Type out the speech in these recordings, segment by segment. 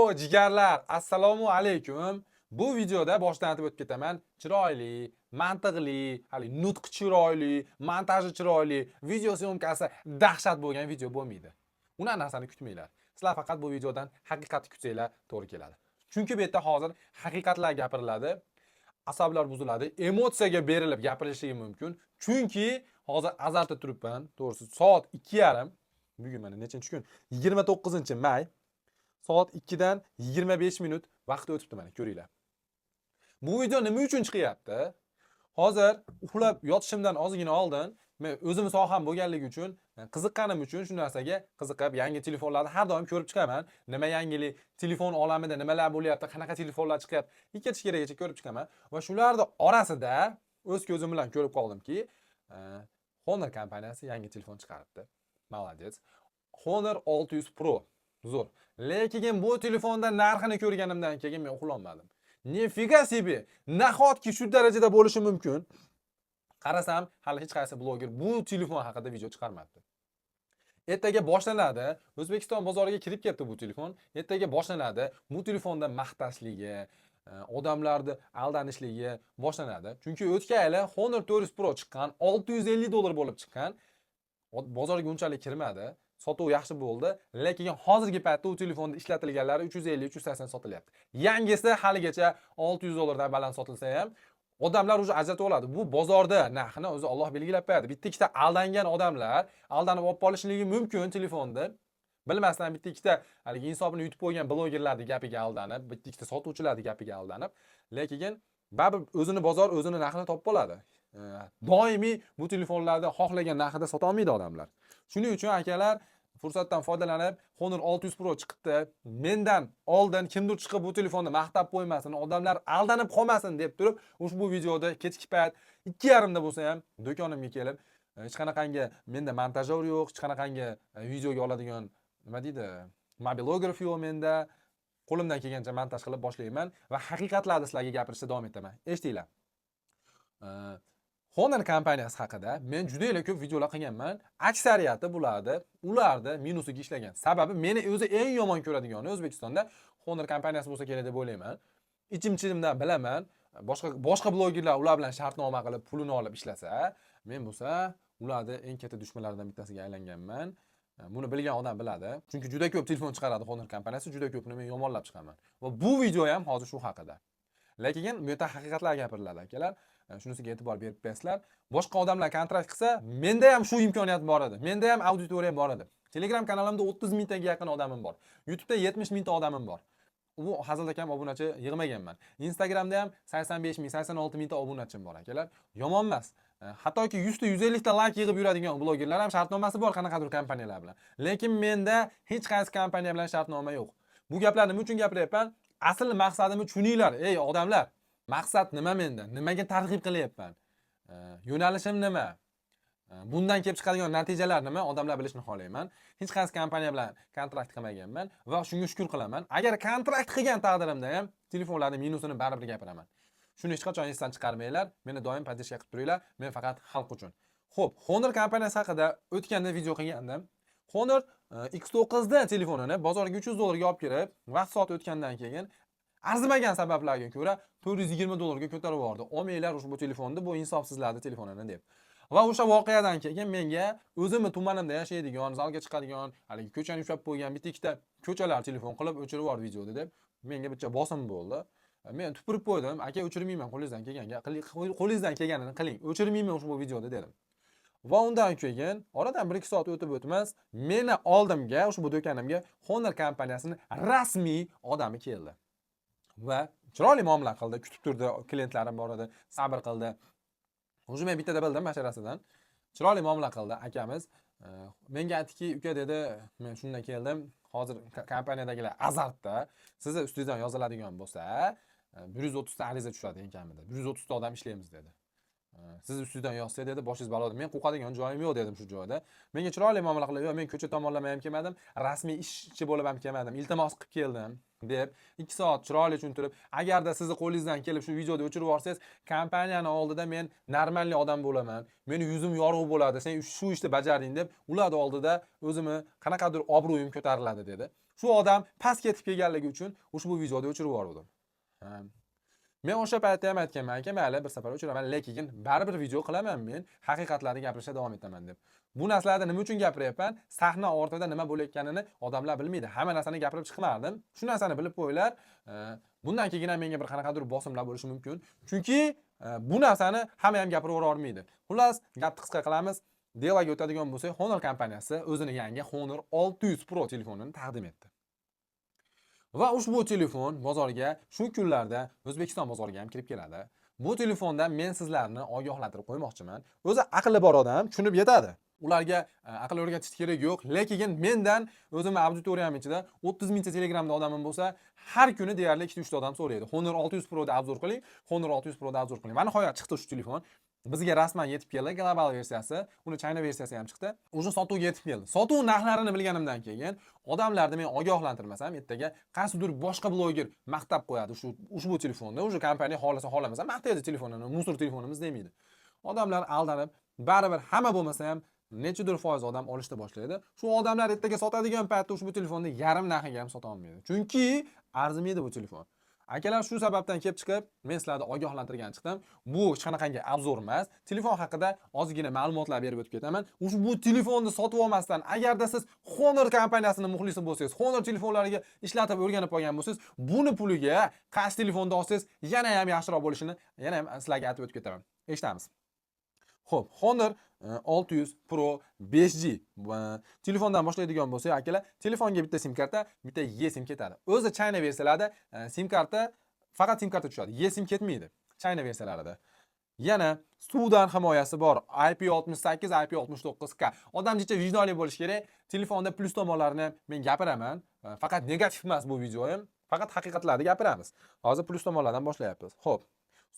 Yo, jigarlar, assalomu alaykum. Bu videoda boshdan aytib o'tib ketaman. Chiroyli, mantiqli, hali nutqi chiroyli, montaji chiroyli, video съёмка si dahshat bo'lgan video bo'lmaydi. Unaqa narsani kutmanglar. Sizlar faqat bu videodan haqiqatni kutsanglar, to'g'ri keladi. Chunki bu yerda hozir haqiqatlar gapiriladi, asablar buziladi, emotsiyaga berilib gapirishligi mumkin. Chunki hozir azartda turibman. To'g'risi, soat 2:30. Bugun mana nechinchi kun? 29-may. Soat 2 dan 25 minut vaqt o'tibdi, mana ko'ringlar. Bu video nima uchun chiqyapti? Hozir uxlab yotishimdan ozgina oldin men o'zim soham bo'lganligi uchun, qiziqqanim uchun shu narsaga qiziqib, yangi telefonlarni har doim ko'rib chiqaman. Nima yangilik, telefon olamida nimalar bo'lyapti, qanaqa telefonlar chiqyapti, ikkita keragacha ko'rib chiqaman va shularni orasida o'z ko'zim bilan ko'rib qoldimki, Honor kompaniyasi yangi telefon chiqaribdi. Молодец. Honor 600 Pro. Zo'r. Lekin bu telefonda narxini ko'rganimdan keyin men uxlolmadim. Нифига себе! Nahotki shu darajada bo'lishi mumkin? Qarasam, hali hech qaysi bloger bu telefon haqida video chiqarmabdi. Ertaga boshlanadi. O'zbekiston bozoriga kirib kelibdi bu telefon. Ertaga boshlanadi. Bu telefonda maqtashligi, odamlarni aldanishligi boshlanadi. Chunki o'tgan yili Honor 400 Pro chiqqan, 650 dollar bo'lib chiqqan. Bozorga unchalik kirmadi. Sotuv yaxshi bo'ldi, lekin hozirgi paytda u telefonda ishlatilganlari 350, 380 sotilyapti. Yangisi haligacha 600 dollardan baland sotilsa ham, odamlar уже ajratib oladi. Bu bozorda narxini o'zi Alloh belgilab qo'yadi. Bitta ikkita aldangan odamlar aldanib olib qolishligi mumkin telefonni. Bilmasdan bitta ikkita haligi insofini yutib qo'ygan blogerlarning gapiga aldanib, bitta ikkita sotuvchilarning gapiga aldanib, lekin baribir o'zini bozor o'zini narxini topib oladi. Doimiy bu telefonlarni xohlagan narxida sota olmaydi odamlar. Shuning uchun, akalar, fursatdan foydalanib, Honor 600 Pro chiqibdi. Mendan oldin kimdir chiqib bu telefonni maqtab qo'ymasin, odamlar aldanib qolmasin deb turib, ushbu videoda kechki payt 2:30 da bo'lsa ham do'konimga kelib, hech qanaqangi menda montajyor yo'q, hech qanaqangi videoga oladigan, nima deydi, mobilograf yo'q menda. Qo'limdan kelgancha montaj qilib boshlayman va haqiqatlarni sizlarga gapirishda davom etaman. Eshitinglar. Honor kompaniyasi haqida men juda ko'p videolar qilganman. Aksariyati bularni, ularni minusiga ishlagan. Sababi meni o'zi eng yomon ko'radigani O'zbekistonda Honor kompaniyasi bo'lsa kerak deb o'ylayman. Ichim-chirimdan bilaman. Boshqa boshqa blogerlar ular bilan shartnoma qilib, pulini olib ishlasa, men bo'lsa ularni eng katta dushmanlaridan bittasiga aylanganman. Buni bilgan odam biladi. Chunki juda ko'p telefon chiqaradi Honor kompaniyasi, juda ko'pini men yomonlab chiqaman. Va bu video ham hozir shu haqida. Lekin bu yerda haqiqatlar gapiriladi, akalar. Shunisiga e'tibor berib qo'yasizlar. Boshqa odamlar kontrakt qilsa, menda ham shu imkoniyat bor edi. Menda ham auditoriya bor edi. Telegram kanalimda 30 mingtaga yaqin odamim bor. YouTube'da 70 mingta odamim bor. U hazilda kam obunachi yig'maganman. Instagramda ham 85 ming, 86 mingta obunachim bor, akalar. Yomon emas. Hattoki 100 ta, 150 ta layk yig'ib yuradigan blogerlar ham shartnomasi bor qanaqadir kompaniyalar bilan. Lekin menda hech qaysi kompaniya bilan shartnoma yo'q. Bu gaplarni nima uchun gapiryapman? Asl maqsadimni tushuninglar, ey odamlar. Maqsad nima menda? Nimaga targ'ib qilyapman? Yo'nalishim nima? Bundan kelib chiqadigan natijalar nima? Odamlar bilishini xohlayman. Hech qaysi kompaniya bilan kontrakt qilmaganman va shunga shukr qilaman. Agar kontrakt qilgan taqdirimda ham telefonlarning minusini baribir gapiraman. Shuni hech qachon esdan chiqarmanglar. Meni doim поддержка qilib turinglar. Men faqat xalq uchun. Xo'p, Honor kompaniyasi haqida o'tganda video qilgandim. Honor X9 D telefonini bozorga 300 dollarga olib kirib, vaqt soat o'tgandan keyin arzimagan sabablarga ko'ra 420 dollarga ko'tarib yubordi. Olmanglar ushbu telefonni, bu insofsizlarning telefonini deb. Va o'sha voqeadan keyin menga o'zimni tumanimda yashaydigan, zalga chiqadigan, haligi ko'chani ushlab qo'ygan bitta ikkita ko'chalar telefon qilib, "O'chirib yubor videoni", deb menga bitta bosim bo'ldi. Men tupurib qo'ydim, "Aka, o'chirmayman, qo'lingizdan kelganga, qo'lingizdan kelganini qiling, o'chirmayman ushbu videoni", dedim. Va undan keyin oradan 1-2 soat o'tib o'tmas meni oldimga, ushbu do'konimga Honor kompaniyasining rasmiy odami keldi. Va chiroyli muomala qildi, kutib turdi, klientlarim bor edi, sabr qildi. Уже men bittada bildim basharasidan. Chiroyli muomala qildi akamiz. Menga aytdiki, "Uka", dedi, "men shundan keldim. Hozir kompaniyadagilar azartda. Sizni ustingizdan yoziladigan bo'lsa, 130 ta ariza tushadi eng kamida. 130 ta odam ishlaymiz", dedi. "Siz ustingizdan yozsa", dedi, "boshingiz baloda. Men qo'rqadigan joyim yo'q", dedim shu joyda. Menga chiroyli muomala qilib, "Yo'q, men ko'cha tomonlama ham kelmadim, rasmiy ishchi bo'lib ham kelmadim, iltimos qilib keldim", deb 2 soat chiroyli tushuntirib, "Agarda sizni qo'lingizdan kelib shu videoni o'chirib yuborsangiz, kompaniyani oldida men нормальный odam bo'laman. Meni yuzim yorug' bo'ladi. Sen shu ishni bajarding deb ularni oldida o'zimni qanaqadir obro'yim ko'tariladi", dedi. Shu odam past ketib kelganligi uchun ushbu videoni o'chirib yubordim. Men o'sha paytda ham aytganman, aka, mayli, bir safar o'chiraman, lekin baribir video qilaman men, haqiqatlarni gapirishda davom etaman deb. Bu narsalarni nima uchun gapiryapman? Sahna ortida nima bo'layotganini odamlar bilmaydi. Hamma narsani gapirib chiqmadim. Shu narsani bilib qo'yinglar. Bundan keyin ham menga bir qanaqadir bosimlar bo'lishi mumkin. Chunki bu narsani hamma ham gapiravera olmaydi. Xullas, gapni qisqa qilamiz. Дело ga o'tadigan bo'lsak, Honor kompaniyasi o'zini yangi Honor 600 Pro telefonini taqdim etdi. Va ushbu telefon bozorga shu kunlarda, O'zbekiston bozoriga ham kirib keladi. Bu telefondan men sizlarni ogohlantirib qo'ymoqchiman. O'zi aqli bor odam tushunib yetadi. Ularga aql o'rgatish kerak yo'q, lekin mendan o'zimni auditoriyam ichida 30 mingta Telegramda odamim bo'lsa, har kuni deyarli 2-3 ta odam so'raydi. Honor 600 Proda обзор qiling, Honor 600 Proda обзор qiling. Mana, nihoyat chiqdi shu telefon. Bizga rasman yetib keldi global versiyasi, uni China versiyasi ham chiqdi. Уже sotuvga yetib keldi. Sotuv narxlarini bilganimdan keyin odamlarni men ogohlantirmasam, ertaga qaysidir boshqa bloger maqtab qo'yadi shu ushbu telefonni. Уже kompaniya xohlasa xohlamasa maqtaydi telefonini, мусор telefonimiz demaydi. Odamlar aldanib, baribir hamma bo'lmasa ham nechadir foiz odam olishni boshlaydi. Shu odamlar ertaga sotadigan paytda ushbu telefonni yarim narxiga ham sota olmaydi. Chunki arzimaydi bu telefon. Akalar, shu sababdan kelib chiqib, men sizlarni ogohlantirgan chiqdim. Bu hech qanaqangi обзор emas. Telefon haqida ozgina ma'lumotlar berib o'tib ketaman. Ushbu telefonni sotib olmasdan, agarda siz Honor kompaniyasini muxlisi bo'lsangiz, Honor telefonlariga ishlatib o'rganib qolgan bo'lsangiz, buni puliga qaysi telefonni olsangiz yana ham yaxshiroq bo'lishini yana ham sizlarga aytib o'tib ketaman. Eshitamiz. Xo'p, Honor 600 Pro 5G telefondan boshlaydigan bo'lsak, akalar, telefonga bitta sim karta, bitta eSIM ketadi. O'zi China versiyalarida sim karta, faqat sim karta tushadi. eSIM ketmaydi China versiyalarida. Yana suvdan himoyasi bor. IP68, IP69K. Odam jicha vijdonli bo'lishi kerak. Telefonda plyus tomonlarini men gapiraman. Faqat negativ emas bu videoyim. Faqat haqiqatlarni gapiramiz. Hozir plyus tomonlardan boshlayapmiz. Xo'p.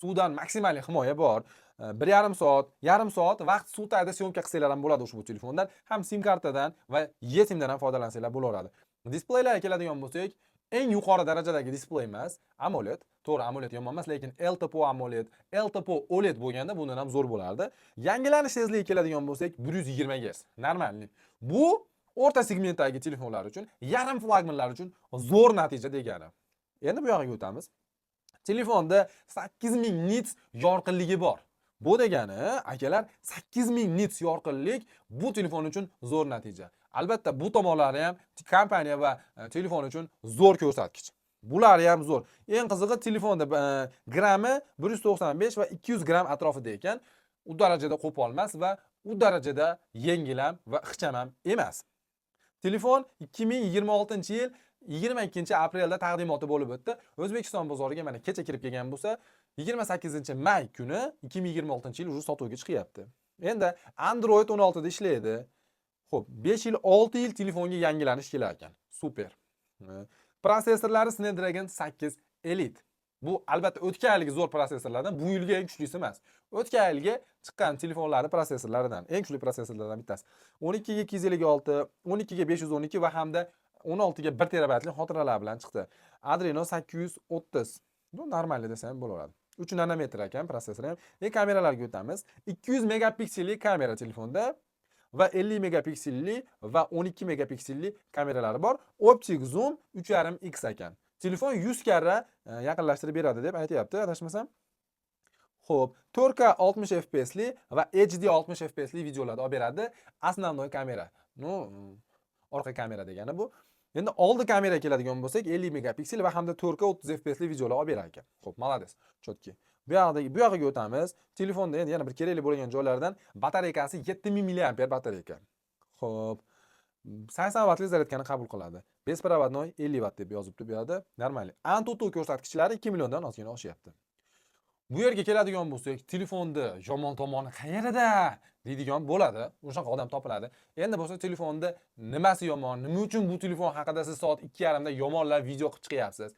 Suvdan maksimal himoya bor. 1,5 soat, yarim soat vaqt suv tagida съёмка qilsanglar ham bo'ladi ushbu telefondan. Ham sim kartadan va eSIMdan ham foydalansanglar bo'laveradi. Displeylarga keladigan bo'lsak, eng yuqori darajadagi displey emas, AMOLED. To'g'ri, AMOLED yomon emas, lekin LTPO AMOLED, LTPO OLED bo'lganda bundan ham zo'r bo'lardi. Yangilanish tezligiga keladigan bo'lsak, 120 Hz. Нормальный. Bu o'rta segmentdagi telefonlar uchun, yarim flagmanlar uchun zo'r natija degani. Endi bu yog'iga o'tamiz. Telefonda 8000 nits yorqinligi bor. Bu degani, akalar, 8000 nits yorqinlik bu telefon uchun zo'r natija. Albatta, bu tomonlari ham kompaniya va telefon uchun zo'r ko'rsatkich. Bulari ham zo'r. Eng qizig'i, telefonda grammi 195 va 200 gramm atrofida ekan. U darajada qo'pol emas va u darajada yengil ham va ixcham ham emas. Telefon 2026-yil 22 aprelda taqdimoti bo'lib o'tdi. O'zbekiston bozoriga mana kecha kirib kelgan bo'lsa, 28 may kuni 2026-yil уже sotuvga chiqyapti. Endi Android 16 da ishlaydi. Xo'p, 5 yil, 6 yil telefonga yangilanish kelar ekan. Super. Protsessorlari Snapdragon 8 Elite. Bu albatta o'tgan yilgi zo'r protsessorlardan, bu yilgi eng kuchlisi emas. O'tgan yilgi chiqqan telefonlarning protsessorlaridan, eng kuchli protsessorlardan bittasi. 12 ga 256, 12 ga 512 va hamda 16 ga 1 terabaytli xotiralar bilan chiqdi. Adreno 830. Bu нормальный desa ham bo'laveradi. 3 nanometr ekan protsessor ham. E kameralarga o'tamiz. 200 megapikselli kamera telefonda va 50 megapikselli va 12 megapikselli kameralari bor. Optik zoom 3,5 x ekan. Telefon 100 karra yaqinlashtirib beradi deb aytyapti, adashmasam. Xo'p, 4K 60 FPSli va HD 60 FPSli videolarni olib beradi. Основной kamera. Ну, orqa kamera degani bu. Endi oldi kamera keladigan bo'lsak, 50 megapiksel va hamda 4K 30 FPSli videolar olib berar ekan. Xo'p, молодец, чётки. Bu yoqdagi, bu yog'iga o'tamiz. Telefonda endi yana bir kerakli bo'lgan joylardan batareykasi 7000 mAh batareyka. Xo'p, 80 vattli zaryadkani qabul qiladi. Беспроводной 50 vatt deb yozibdi bu yerda. Нормальный. AnTuTu ko'rsatkichlari 2 milliondan ozgina oshyapti. Bu yerga keladigan bo'lsak, telefonda yomon tomoni qayerida deydigan bo'ladi. O'shaqa odam topiladi. Endi bo'lsa telefonda nimasi yomon, nima uchun bu telefon haqida siz soat 2:30 da yomonlab video qilib chiqyapsiz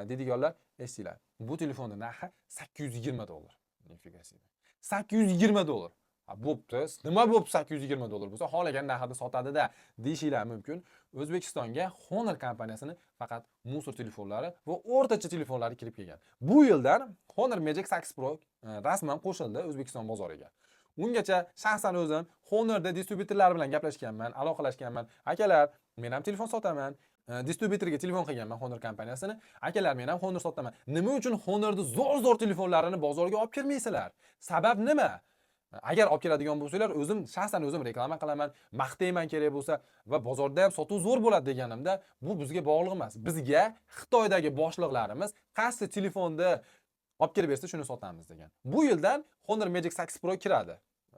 deydiganlar, esinglar. Bu telefonning narxi 820 dollar. Нифига себе. 820 dollar. Ha, bo'pti. Nima bo'pti 820 dollar bo'lsa, xohlagan narxida sotadi-da deyishinglar mumkin. O'zbekistonga Honor kompaniyasini faqat мусор telefonlari va o'rtacha telefonlari kirib kelgan. Bu yildan Honor Magic 8 Pro rasman qo'shildi O'zbekiston bozoriga. Ungacha shaxsan o'zim Honorda distribyutorlar bilan gaplashganman, aloqalashganman. Akalar, men ham telefon sotaman. Distributorga telefon qilganman Honor kompaniyasini. Akalar, men ham Honor sotaman. Nima uchun Honorni zo'r zo'r telefonlarini bozorga olib kirmaysizlar? Sabab nima? Agar olib keladigan bo'lsanglar, o'zim shaxsan o'zim reklama qilaman, maqtayman kerak bo'lsa va bozorda ham sotuv zo'r bo'ladi deganimda, bu bizga bog'liq emas. Bizga Xitoydagi boshliqlarimiz qaysi telefonni olib kelib bersa, shuni sotamiz degan. Bu yildan Honor Magic 8 Pro kiradi.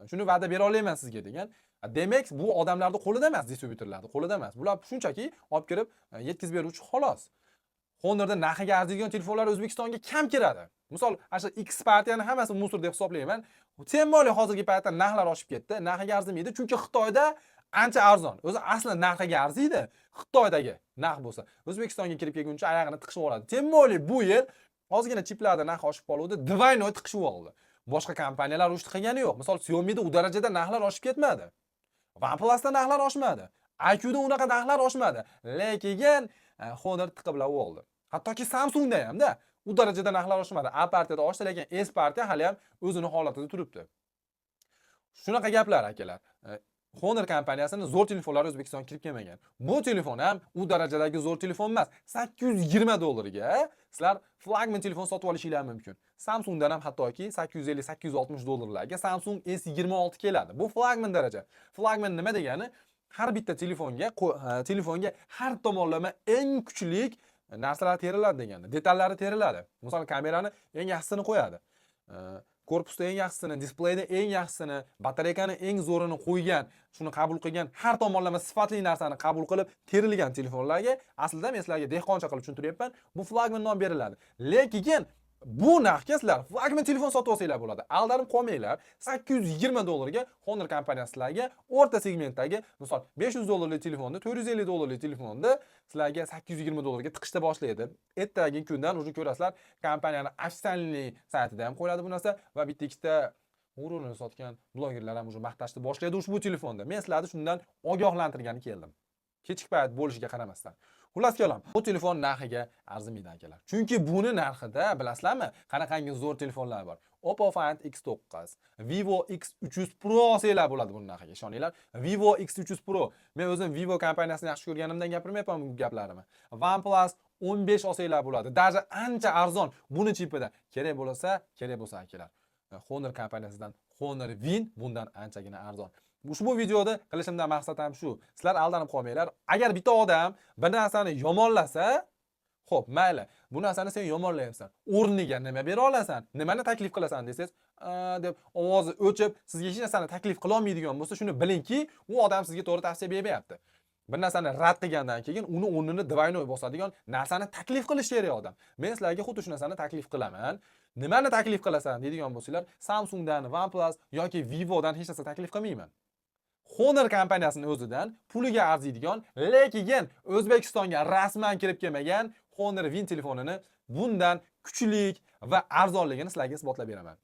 Shuni va'da bera olaman sizga degan. Demak, bu odamlarning qo'lida emas, distributorlarning qo'lida emas. Bular shunchaki olib kirib yetkazib beruvchi xolos. Honorda narxiga arziydigan telefonlar O'zbekistonga kam kiradi. Misol, ana shu X partiyani hammasi мусор deb hisoblayman. Тем более hozirgi paytda narxlar oshib ketdi. Narxiga arzimaydi, chunki Xitoyda ancha arzon. O'zi asli narxiga arziydi. Xitoydagi narx bo'lsa, O'zbekistonga kirib kelguncha oyog'ini tiqishib oladi. Тем более bu yil ozgina chiplarda narx oshib qoluvdi, двойной tiqishib oldi. Boshqa kompaniyalar urush qilgani yo'q. Misol, Xiaomi'da u darajada narxlar oshib ketmadi. OnePlus'da narxlar oshmadi. iQda unaqa narxlar oshmadi. Lekin Honor tiqib oldi. Hattoki Samsungda hamda u darajada narxlar oshmadi. A partiyada oshdi, lekin S partiya hali ham o'zini holatida turibdi. Shunaqa gaplar, akalar. Honor kompaniyasini zo'r telefonlari O'zbekistonga kirib kelmagan. Bu telefon ham u darajadagi zo'r telefon emas. 820 dollarga sizlar flagman telefon sotib olishinglar mumkin. Samsungdan ham hattoki 850-860 dollarlarga Samsung S26 keladi. Bu flagman daraja. Flagman nima degani? Har bitta telefonga har tomonlama eng kuchli narsalar teriladi degani. Detallari teriladi. Misol, kamerani eng yaxshisini qo'yadi. Korpusda eng yaxshisini, displeyda eng yaxshisini, batareykani eng zo'rini qo'ygan, shuni qabul qilgan, har tomonlama sifatli narsani qabul qilib terilgan telefonlarga aslida men sizlarga dehqoncha qilib tushuntiryapman, bu flagman nom beriladi. Lekin bu narxga sizlar flagman telefon sotib olsanglar bo'ladi. Aldanib qolmanglar. 820 dollarga Honor kompaniyasi sizlarga o'rta segmentdagi, misol, 500 dollarlik telefonni, 450 dollarlik telefonni sizlarga 820 dollarga tiqishda boshlaydi. Ertagi kundan уже ko'rasizlar, kompaniyani официальный saytida ham qo'yiladi bu narsa va bitta ikkita g'ururini sotgan blogerlar ham уже maqtashni boshlaydi ushbu telefonda. Men sizlarni shundan ogohlantirgani keldim. Kechki payt bo'lishiga qaramasdan. Xullas kalom, bu telefon narxiga arzimaydi, akalar. Chunki buni narxida, bilasizlarmi, qanaqangi zo'r telefonlar bor. Oppo Find X9, Vivo X300 Pro olsanglar bo'ladi buni narxiga, ishoninglar. Vivo X300 Pro. Men o'zim Vivo kompaniyasini yaxshi ko'rganimdan gapirmayapman bu gaplarimni. OnePlus 15 olsanglar bo'ladi. Даже ancha arzon buni chipida. Kerak bo'lsa, akalar. Honor kompaniyasidan Honor Win bundan anchagina arzon. Ushbu videoda qilishimdan maqsad ham shu. Sizlar aldanib qolmanglar. Agar bitta odam bir narsani yomonlasa, xo'p, mayli. Bu narsani sen yomonlayapsan. O'rniga nima bera olasan? Nimani taklif qilasan desangiz, deb ovozi o'chib, sizga hech narsani taklif qila olmaydigan bo'lsa, shuni bilingki, u odam sizga to'g'ri tavsiya bermayapti. Bir narsani rad qilgandan keyin uni o'rnini двойной bosadigan narsani taklif qilish kerak odam. Men sizlarga xuddi shu narsani taklif qilaman. Nimani taklif qilasan deydigan bo'lsanglar, Samsungdan, OnePlus yoki Vivodan hech narsa taklif qilmayman. Honor kompaniyasining o'zidan puliga arziydigan, lekin O'zbekistonga rasman kirib kelmagan Honor Win telefonini bundan kuchlik va arzonligini sizlarga isbotlab beraman.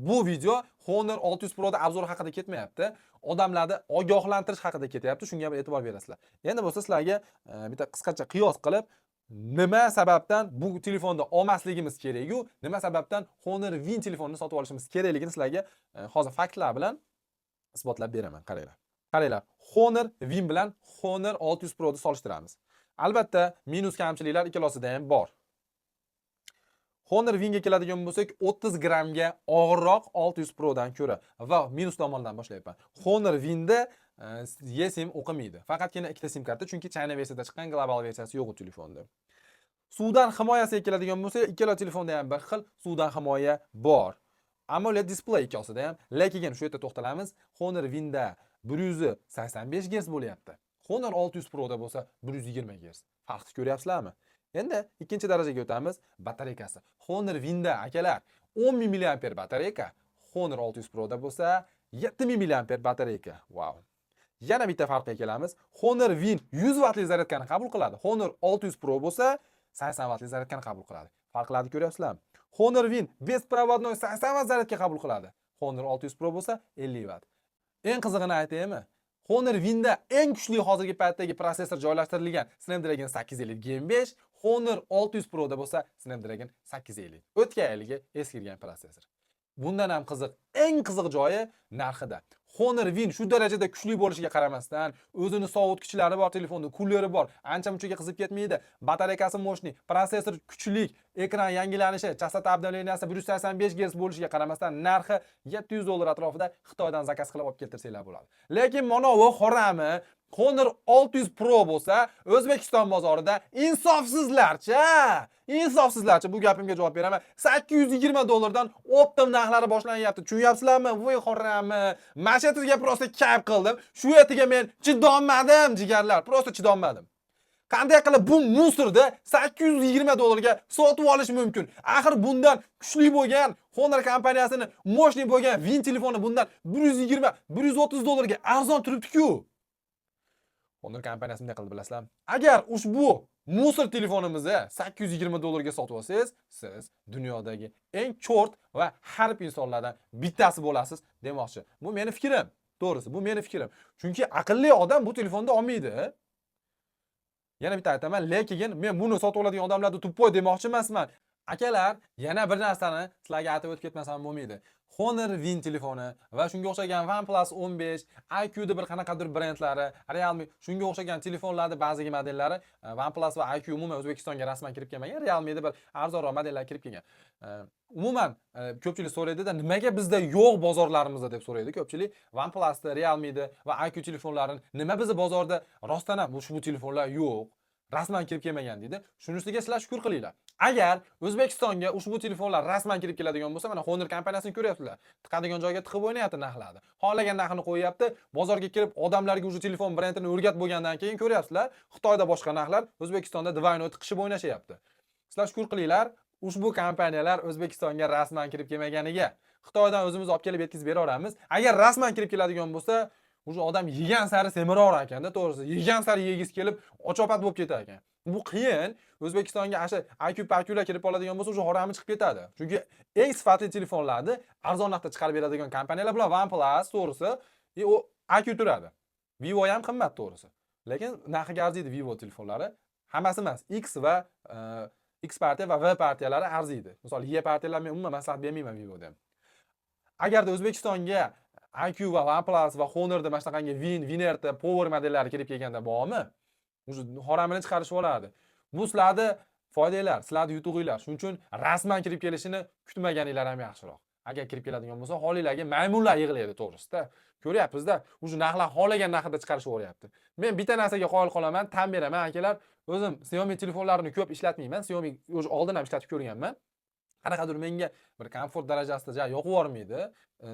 Bu video Honor 600 Pro'da обзор haqida ketmayapti. Odamlarni ogohlantirish haqida ketyapti. Shunga bir e'tibor berasizlar. Endi bo'lsa sizlarga bitta qisqacha qiyos qilib, nima sababdan bu telefonni olmasligimiz kerak-yu, nima sababdan Honor Win telefonini sotib olishimiz kerakligini sizlarga hozir faktlar bilan isbotlab beraman. Qaranglar. Qaranglar, Honor Win bilan Honor 600 Pro'ni solishtiramiz. Albatta, minus kamchiliklar ikkalasida ham bor. Honor Winga keladigan bo'lsak, 30 grammga og'irroq 600 Pro'dan ko'ra va minus tomonidan boshlayapman. Honor Winda eSIM o'qimaydi. Faqatgina ikkita SIM karta, chunki China versiyada chiqqan, global versiyasi yo'q u telefonda. Suvdan himoyasiga keladigan bo'lsak, ikkala telefonda ham bir xil suvdan himoya bor. AMOLED displey ikkosida ham, lekin shu yerda to'xtalamiz. Honor Winda 185 Hz bo'lyapti. Honor 600 Pro'da bo'lsa 120 Hz. Farqni ko'ryapsizlarmi? Endi ikkinchi darajaga o'tamiz. Batareykasi. Honor Winda, akalar, 10 000 mAh batareyka, Honor 600 Pro'da bo'lsa 7000 mAh batareyka. Vau. Yana bitta farqqa kelamiz. Honor Win 100 vattli zaryadkani qabul qiladi. Honor 600 Pro bo'lsa 80 vattli zaryadkani qabul qiladi. Farqlarni ko'ryapsizlarmi? Honor Win беспроводной 80 vatt zaryadka qabul qiladi. Honor 600 Pro bo'lsa 50 vatt. Eng qizig'ini aytaymi? Honor Winda eng kuchli hozirgi paytdagi protsessor joylashtirilgan Snapdragon 850 Gen 5, Honor 600 Pro'da bo'lsa Snapdragon 850. O'tgan yilgi eskirgan protsessor. Bundan ham qiziq, eng qiziq joyi narxida. Honor Win shu darajada kuchli bo'lishiga qaramasdan, o'zini sovutgichlari bor telefonda, kuleri bor, ancha munchaga qizib ketmaydi. Batareykasi мощный, protsessor kuchli, ekran yangilanishi, частота обновления si 185 Hz bo'lishiga qaramasdan, narxi 700 dollar atrofida. Xitoydan zakaz qilib olib keltirsanglar bo'ladi. Lekin mana bu horami Honor 600 Pro bo'lsa, O'zbekiston bozorida insofsizlarcha, bu gapimga javob beraman, 820 dollardan оптом narxlari boshlanyapti. Tushunyapsizlarmi? Voy horami. Mana shu yerga просто kayf qildim. Shu yerga men chidolmadim, jigarlar, просто chidolmadim. Qanday qilib bu мусор ni 820 dollarga sotib olish mumkin? Axir bundan kuchli bo'lgan Honor kompaniyasini мощный bo'lgan Win telefoni bundan 120, 130 dollarga arzon turibdi-ku. Honor kompaniyasi bunday qildi, bilasizlarmi? Agar ushbu мусор telefonimizni 820 dollarga sotib olsangiz, siz dunyodagi eng чёрт va harb insonlardan bittasi bo'lasiz demoqchi. Bu meni fikrim. To'g'risi, bu meni fikrim. Chunki aqlli odam bu telefonni olmaydi. Yana bitta aytaman, lekin men buni sotib oladigan odamlarni тупой demoqchi emasman. Akalar, yana bir narsani sizlarga aytib o'tib ketmasam bo'lmaydi. Honor Win telefoni va shunga o'xshagan OnePlus 15, iQOO'da bir qanaqadir brendlari, Realme, shunga o'xshagan telefonlarni ba'zi modellari, OnePlus va iQOO umuman O'zbekistonga rasman kirib kelmagan, Realme'da bir arzonroq modellar kirib kelgan. Umuman ko'pchilik so'raydi-da, nimaga bizda yo'q bozorlarimizda deb so'raydi ko'pchilik. OnePlus'ni, Realme'ni va iQOO telefonlarini nima bizni bozorda rostdan ham ushbu telefonlar yo'q, rasman kirib kelmagan deydi. Shuning ustiga sizlar shukur qilinglar. Agar O'zbekistonga ushbu telefonlar rasman kirib keladigan bo'lsa, mana Honor kompaniyasini ko'ryapsizlar. Tiqadigan joyga tiqib o'ynayapti narxlarni. Xohlagan narxini qo'yyapti. Bozorga kirib odamlarga уже telefon brendini o'rgatib bo'lgandan keyin ko'ryapsizlar, Xitoyda boshqa narxlar, O'zbekistonda двойной tiqishib o'ynashyapti. Sizlar shukur qilinglar, ushbu kompaniyalar O'zbekistonga rasman kirib kelmaganiga. Xitoydan o'zimiz olib kelib yetkazib beraveramiz. Agar rasman kirib keladigan bo'lsa, уже odam yegan sari semiraverar ekanda, to'g'risi. Yegan sari yegisi kelib, ochopat bo'lib ketar ekan. Bu qiyin. O'zbekistonga asha IQ pakular kirib qoladigan bo'lsa, уже horami chiqib ketadi. Chunki eng sifatli telefonlarni arzon narxda chiqarib beradigan kompaniyalar bular OnePlus, to'g'risi, и u iQOO turadi. Vivo ham qimmat, to'g'risi. Lekin narxiga arziydi Vivo telefonlari. Hammasi emas, X va X partiya va V partiyalari arziydi. Misol, Y partiyalar men umuman maslahat bermayman Vivoda ham. Agarda O'zbekistonga iQOO va OnePlus va Honorda mana shunaqangi Win, WinRT, Power modellari kirib kelganda bormi? Уже horamini chiqarishib oladi. Bu sizlarni foydanglar, sizlarni yutug'inglar. Shuning uchun rasman kirib kelishini kutmaganinglar ham yaxshiroq. Agar kirib keladigan bo'lsa, holinglarga maymunlar yig'laydi, to'g'risida. Ko'ryapmiz-da, уже narxlar xohlagan narxida chiqarishib yuboryapti. Men bitta narsaga qoyil qolaman, tan beraman, akalar. O'zim Xiaomi telefonlarini ko'p ishlatmayman. Xiaomi уже oldin ham ishlatib ko'rganman. Qanaqadir menga bir komfort darajasida ja yoqib yubormaydi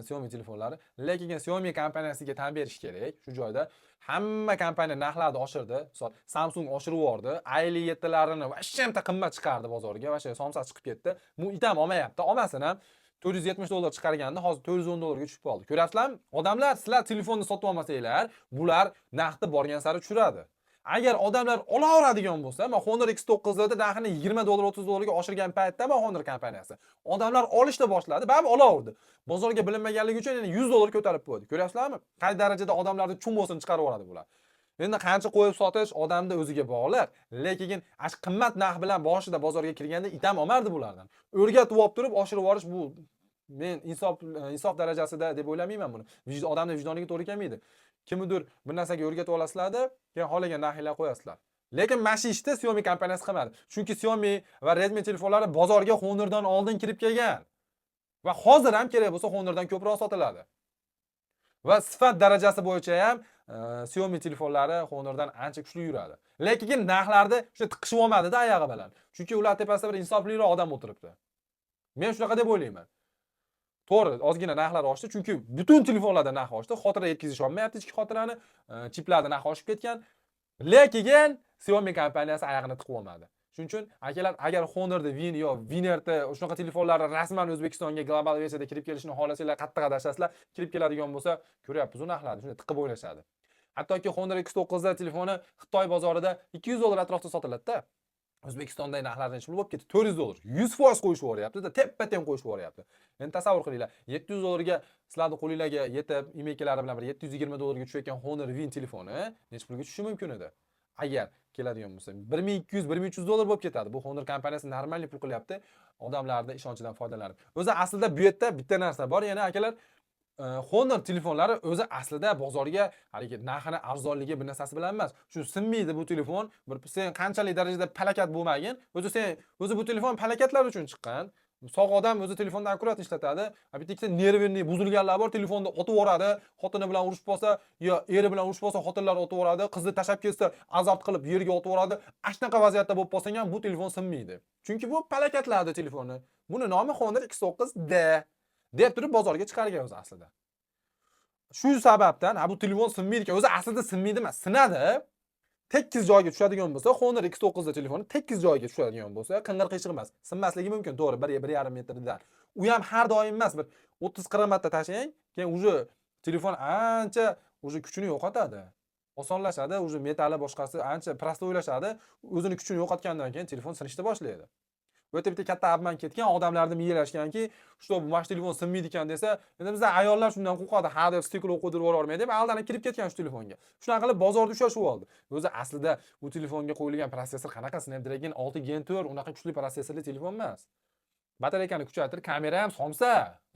Xiaomi telefonlari. Lekin Xiaomi kompaniyasiga tan berish kerak. Shu joyda hamma kompaniya narxlarni oshirdi. Misol, Samsung oshirib yubordi. A57 larini вообще qimmat chiqardi bozorga. Вообще somsa chiqib ketdi. Bu itam olmayapti. Olmasin ham. 470 dollar chiqarganda hozir 410 dollarga tushib qoldi. Ko'ryapsizlarmi? Odamlar, sizlar telefonni sotib olmasanglar, bular narxni borgan sari tushiradi. Agar odamlar olaveradigan bo'lsa, man Honor X9 da narxini 20 dollar, 30 dollarga oshirgan paytda man Honor kompaniyasi odamlar olishni boshladi, baribir olaverdi. Bozorga bilinmaganligi uchun yana 100 dollar ko'tarib qo'ydi. Ko'ryapsizlarmi? Qay darajada odamlarni чмо sini chiqarib yuboradi bular. Endi qancha qo'yib sotish odamni o'ziga bog'liq, lekin ash qimmat narx bilan boshida bozorga kirganda itam olmardi bulardan. O'rgatib olib turib oshirib yuborish, bu men insof darajasida deb o'ylamayman buni. Odamning vijdoniga to'g'ri kelmaydi. Kimnidir bir narsaga o'rgatib olasizlarda, keyin xohlagan narxinglar qo'yasizlar. Lekin mana shu ishni Xiaomi kompaniyasi qilmadi. Chunki Xiaomi va Redmi telefonlari bozorga Honordan oldin kirib kelgan. Va hozir ham kerak bo'lsa Honordan ko'proq sotiladi. Va sifat darajasi bo'yicha ham Xiaomi telefonlari Honordan ancha kuchli yuradi. Lekin narxlarni o'sha tiqishib olmadida oyog'i bilan. Chunki ular tepasida bir insofliroq odam o'tiribdi. Men shunaqa deb o'ylayman. To'g'ri, ozgina narxlar oshdi, chunki butun telefonlarda narx oshdi. Xotira yetkazish olmayapti ichki xotirani, chiplarda narx oshib ketgan. Lekin Xiaomi kompaniyasi oyog'ini tiqib olmadi. Shuning uchun akalar, agar Honorda Win yo WinRT shunaqa telefonlar rasman O'zbekistonga global versiyada kirib kelishini xohlasanglar, qattiq adashasizlar. Kirib keladigan bo'lsa, ko'ryapmiz u narxlarni, shunday tiqib o'ynashadi. Hattoki Honor X9 telefoni Xitoy bozorida 200 dollar atrofida sotiladi-da. O'zbekistondagi narxlardan necha pul bo'lib ketdi? 400 dollar. 100% qo'yishib yuboryapti-da, teppa-teng qo'yishib yuboryapti. Endi tasavvur qilinglar, 700 dollarga sizlarni qo'linglarga yetib, IMEIlari bilan bir 720 dollarga tushayotgan Honor Win telefoni necha pulga tushishi mumkin edi? Agar Keladigan bo'lsa, 1200, 1300 dollar bo'lib ketadi. Bu Honor kompaniyasi нормальный pul qilyapti odamlarni ishonchidan foydalanib. O'zi aslida bu yerda bitta narsa bor yana, akalar. Honor telefonlari o'zi aslida bozorga haligi narxini arzonligi, bir narsasi bilan emas, shu sinmaydi bu telefon. Bir sen qanchalik darajada palakat bo'lmagin, o'zi sen, o'zi bu telefon palakatlar uchun chiqqan. Sog' odam o'zi telefonni аккурат ishlatadi. A bitta ikkita нервный buzilganlar bor, telefonni otib yuboradi. Xotini bilan urushib qolsa yo eri bilan urushib qolsa, xotinlar otib yuboradi. Qizni tashlab ketsa, azart qilib yerga otib yuboradi. Ana shunaqa vaziyatda bo'lib qolsang ham, bu telefon sinmaydi, chunki bu palakatlarni telefoni. Buni nomi Honor X9D deb turib bozorga chiqargan o'zi aslida. Shu sababdan, ha, bu telefon sinmaydi ekan. O'zi aslida sinmaydi emas, sinadi. Tekis joyga tushadigan bo'lsa, Honor X9 da telefoni tekis joyga tushadigan bo'lsa, qing'ir qiyshiq emas, sinmasligi mumkin, to'g'ri, 1-1,5 metrdan. U ham har doim emas, bir 30-40 marta tashlang, keyin уже telefon ancha уже kuchini yo'qotadi, osonlashadi, уже metali, boshqasi ancha простой lashadi. O'zini kuchini yo'qotgandan keyin telefon sinishni boshlaydi. Bu yerda bitta katta обман ketgan, odamlarni miyalashganki, что mana shu telefon sinmaydi ekan desa, endi bizda ayollar shundan qo'rqadi, ha deb стекло qo'ydirib yubormaydi deb aldanib kirib ketgan shu telefonga. Shunaqa qilib bozorda ushlashib oldi. O'zi aslida bu telefonga qo'yilgan protsessor qanaqa? Snapdragon 6 Gen 4, unaqa kuchli protsessorli telefon emas. Batareykani kuchaytirib, kamera ham somsa,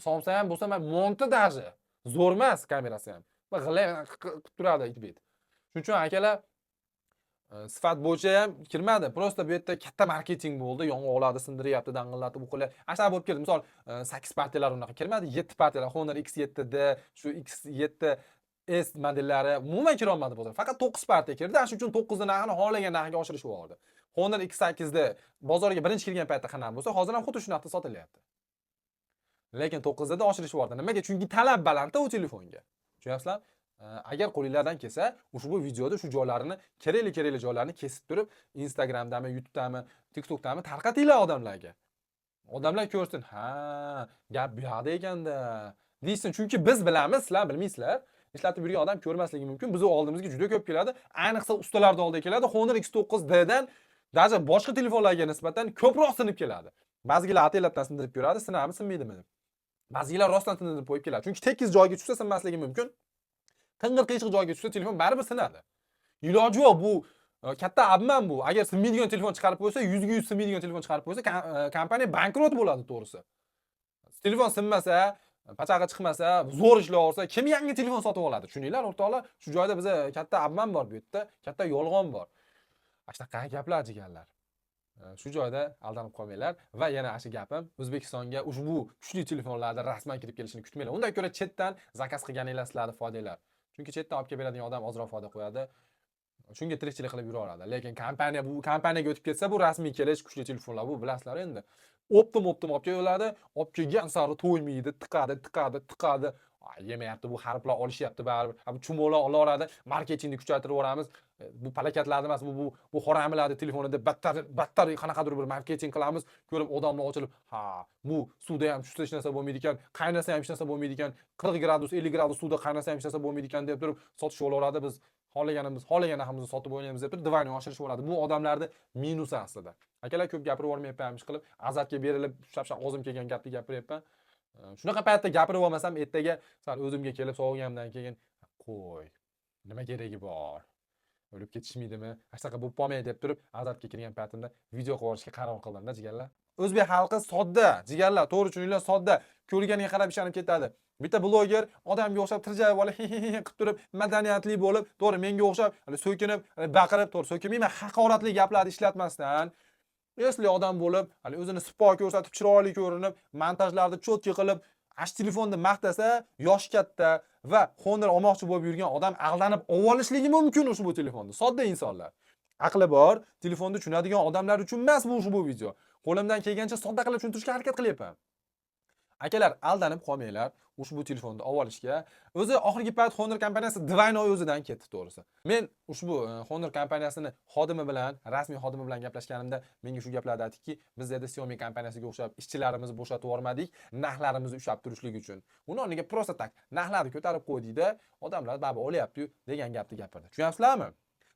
somsa ham bo'lsa, monti даже zo'r emas kamerasi ham. G'ilay qilib turadi it bet. Shuning uchun, akalar, sifat bo'yicha ham kirmadi. Просто bu yerda katta marketing bo'ldi. Yong'oqlarni sindiryapti, dang'illatib o'qilar. Ana shunaqa bo'lib keldi. Misol, 8 partiyalar unaqa kirmadi, 7 partiyalar, Honor X7D, shu X7 S modellari umuman kirolmadi bozorga. Faqat 9 partiya kirdi. Ana shuning uchun 9 ni narxini xohlagan narxiga oshirishib yubordi. Honor X8D bozorga birinchi kirgan paytda qanaqa bo'lsa, hozir ham xuddi shu narxda sotilyapti. Lekin 9da oshirishib yubordi. Nimaga? Chunki talab balandda u telefonga. Tushunyapsizlar? Agar qo'linglardan kelsa, ushbu videoda shu joylarini, kerakli kerakli joylarni kesib turib, Instagramdami, YouTube'dami, TikTokdami tarqatinglar odamlarga. Odamlar ko'rsin, ha, gap bu yoqda ekanda deysin. Chunki biz bilamiz, sizlar bilmaysizlar. Ishlatib yurgan odam ko'rmasligi mumkin. Bizni oldimizga juda ko'p keladi. Ayniqsa ustalarning oldiga keladi. Honor X9D dan даже boshqa telefonlarga nisbatan ko'proq sinib keladi. Ba'zilar ataylabdan sindirib ko'radi, sinadimi, sinmaydimi deb. Ba'zilar rostdan sindirib qo'yib keladi. Chunki tekis joyga tushsa, sinmasligi mumkin. Qing'ir qiyshiq joyga tushsa, telefon baribir sinadi. Iloji yo'q, bu katta обман bu. Agar sinmaydigan telefon chiqarib qo'ysa, 100 ga 100 sinmaydigan telefon chiqarib qo'ysa, kompaniya bankrot bo'ladi, to'g'risi. Telefon sinmasa, pachag'i chiqmasa, zo'r ishlayversa, kim yangi telefon sotib oladi? Tushuninglar, o'rtoqlar, shu joyda biza katta обман bor bu yerda, katta yolg'on bor. Ana shunaqa gaplar, jigarlar. Shu joyda aldanib qolmanglar va yana shu gapim, O'zbekistonga ushbu kuchli telefonlarni rasman kirib kelishini kutmanglar. Undan ko'ra chetdan заказ qilganinglar sizlarni foydanglar. Chunki chetdan olib kelib beradigan odam ozroq foyda qo'yadi. Shunga tirikchilik qilib yuraveradi. Lekin kompaniya, bu kompaniyaga o'tib ketsa, bu rasmiy kelish kuchli telefonlar, bu bilasizlar endi. Оптом оптом olib keladi, olib kelgan sari to'ymaydi, tiqadi, tiqadi, tiqadi. Ay, yemayapti bu, harflar olishyapti baribir. Ha, bu chumoliq olaveradi, marketingni kuchaytirib yuboramiz. Bu palakatlarni emas, bu horamilarni telefonida battar battar qanaqadir bir marketing qilamiz. Ko'rib odamlar ochilib, ha, bu suvda ham tushsa hech narsa bo'lmaydi ekan, qaynasa ham hech narsa bo'lmaydi ekan, 40 gradus, 50 gradus suvda qaynasa ham hech narsa bo'lmaydi ekan deb turib sotishib olaveradi. Biz xohlaganimiz, xohlagan narximizni sotib o'ynaymiz deb turib диванni oshirishib yuboradi. Bu odamlarni minusi aslida. Akalar, ko'p gapirib yubormayapman, ish qilib, azartga berilib, shap-shap og'zim kelgan gapni gapiryapman. Shunaqa paytda gapirib olmasam, ertaga sal o'zimga kelib sovug'ganimdan keyin, qo'y, nima keragi bor? O'lib ketishmaydimi? Ana shunaqa bo'lib qolmay deb turib, azartga kirgan paytimda video qilib yuborishga qaror qildimda, jigarlar. O'zbek xalqi sodda, jigarlar, to'g'ri tushuninglar, sodda. Ko'rganiga qarab ishonib ketadi. Bitta bloger odamga o'xshab tirjayib olib, hi hi hi qilib turib, madaniyatli bo'lib, to'g'ri, menga o'xshab, hali so'kinib, hali baqirib, to'g'ri, so'kinmayman, haqoratli gaplarni ishlatmasdan, esli odam bo'lib, hali o'zini sipo ko'rsatib, chiroyli ko'rinib, montajlarni чётко qilib, ash telefonni maqtasa, yoshi katta va Honor olmoqchi bo'lib yurgan odam aldanib olishligi mumkin ushbu telefonni. Sodda insonlar. Aqli bor, telefonni tushunadigan odamlar uchun emas bu ushbu video. Qo'limdan kelgancha sodda qilib tushuntirishga harakat qilyapman. Akalar, aldanib qolmanglar ushbu telefonni olib olishga. O'zi oxirgi payt Honor kompaniyasi двойной o'zidan ketdi, to'g'risi. Men ushbu Honor kompaniyasini xodimi bilan, rasmiy xodimi bilan gaplashganimda menga shu gaplarni aytdiki, biz endi Xiaomi kompaniyasiga o'xshab ishchilarimizni bo'shatib yubormadik, narxlarimizni ushlab turishlik uchun. Uni o'rniga просто так narxlarni ko'tarib qo'ydikda, odamlar baribir olyapti-yu degan gapni gapirdi. Tushunyapsizlarmi?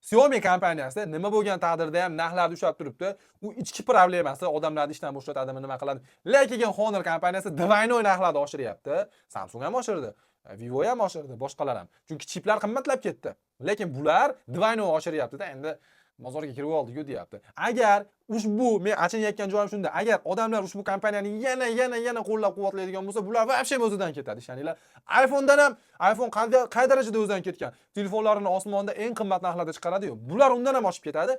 Xiaomi kompaniyasi nima bo'lgan taqdirda ham narxlarni ushlab turibdi. U ichki problemasi, odamlarni ishdan bo'shatadimi, nima qiladi. Lekin Honor kompaniyasi двойной narxlarni oshiryapti. Samsung ham oshirdi, Vivo ham oshirdi, boshqalar ham. Chunki chiplar qimmatlab ketdi. Lekin bular двойной oshiryapti-da. Endi Bozorga kirib oldi-ku deyapti. Agar ushbu, men achinayotgan joyim shunda, agar odamlar ushbu kompaniyani yana, yana, yana qo'llab-quvvatlaydigan bo'lsa, bular вообще o'zidan ketadi, ishoninglar. iPhone'dan ham, iPhone qay darajada o'zidan ketgan? Telefonlarini osmonda eng qimmat narxlarda chiqaradi-yu. Bular undan ham oshib ketadi.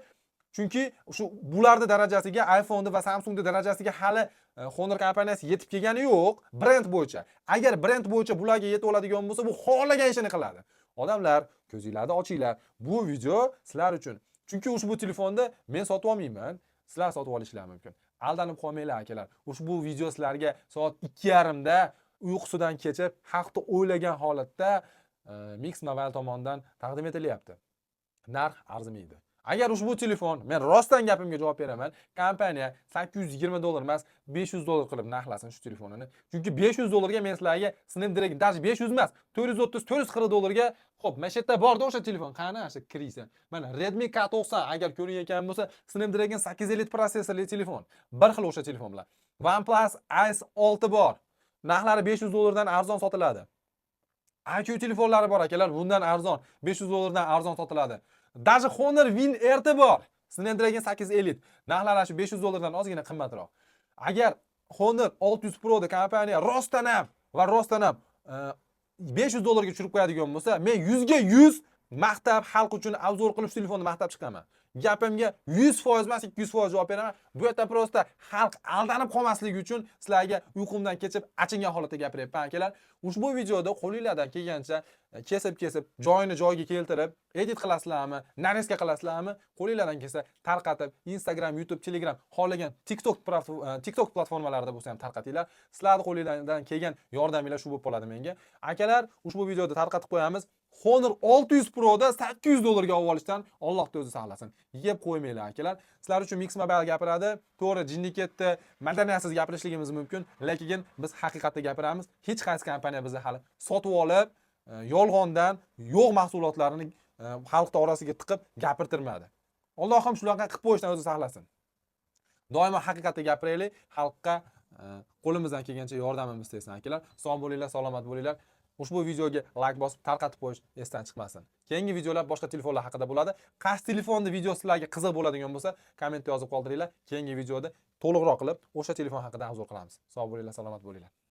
Chunki shu bularni darajasiga, iPhone'ni va Samsungni darajasiga hali Honor kompaniyasi yetib kelgani yo'q brend bo'yicha. Agar brend bo'yicha bularga yetib oladigan bo'lsa, bu xohlagan ishini qiladi. Odamlar, ko'zinglarni ochinglar. Bu video sizlar uchun. Chunki ushbu telefonni men sotib olmayman, sizlar sotib olishingiz mumkin. Aldanib qolmanglar, akalar. Ushbu video sizlarga soat 2:30 da uyqusidan kechib, haqda o'ylagan holatda Mix Mobile tomonidan taqdim etilyapti. Narx arzimaydi. Agar ushbu telefon, men rostdan gapimga javob beraman, kompaniya 820 dollar emas, 500 dollar qilib narxlasin shu telefonini. Chunki 500 dollarga men sizlarga Snapdragon, даже 500 emas, 430, 440 dollarga, xo'p, mana shu yerda borda o'sha telefon, qani o'sha kiriysa. Mana Redmi K90 agar ko'rinayotgan bo'lsa, Snapdragon 8 Elite protsessorli telefon. Bir xil o'sha telefon bilan. OnePlus Ace 6 bor. Narxlari 500 dollardan arzon sotiladi. iQOO telefonlari bor, akalar, bundan arzon, 500 dollardan arzon sotiladi. Даже Honor Win RT bor. Snapdragon 8 Elite. Narxlari shu 500 dollardan ozgina qimmatroq. Agar Honor 600 Pro da kompaniya rostdan ham va rostdan ham 500 dollarga tushirib qo'yadigan bo'lsa, men 100 ga 100 maqtab, xalq uchun обзор qilib shu telefonni maqtab chiqaman. Gapimga 100% emas, 200% javob beraman. Bu yerda просто xalq aldanib qolmasligi uchun sizlarga uyqumdan kechib achingan holatda gapiryapman, akalar. Ushbu videoda qo'linglardan kelgancha kesib-kesib, joyini joyiga keltirib, edit qilasizlarmi, нарезка qilasizlarmi, qo'linglardan kelsa tarqatib, Instagram, YouTube, Telegram, xohlagan TikTok platformalarida bo'lsa ham tarqatinglar. Sizlarning qo'linglardan kelgan yordaminglar shu bo'lib qoladi menga. Akalar, ushbu videoda tarqatib qo'yamiz. Honor 600 Pro'da 800 dollarga olib olishdan Alloh o'zi saqlasin. Yeb qo'ymanglar, akalar. Sizlar uchun Mix Mobile gapiradi. To'g'ri, jinni ketdi, madaniyatsiz gapirishligimiz mumkin, lekin biz haqiqatda gapiramiz. Hech qaysi kompaniya bizni hali sotib olib, yolg'ondan yo'q mahsulotlarini xalqni orasiga tiqib gapirtirmadi. Allohim shunaqa qilib qo'yishdan o'zi saqlasin. Doimo haqiqatni gapiraylik, xalqqa qo'limizdan kelgancha yordamimiz tegsin, akalar. Sog' bo'linglar, salomat bo'linglar. Ushbu videoga like bosib tarqatib qo'yish esdan chiqmasin. Keyingi videolar boshqa telefonlar haqida bo'ladi. Qaysi telefonni video sizlarga qiziq bo'ladigan bo'lsa, kommentda yozib qoldiringlar. Keyingi videoda to'liqroq qilib o'sha telefon haqida обзор qilamiz. Sog' bo'linglar, salomat bo'linglar.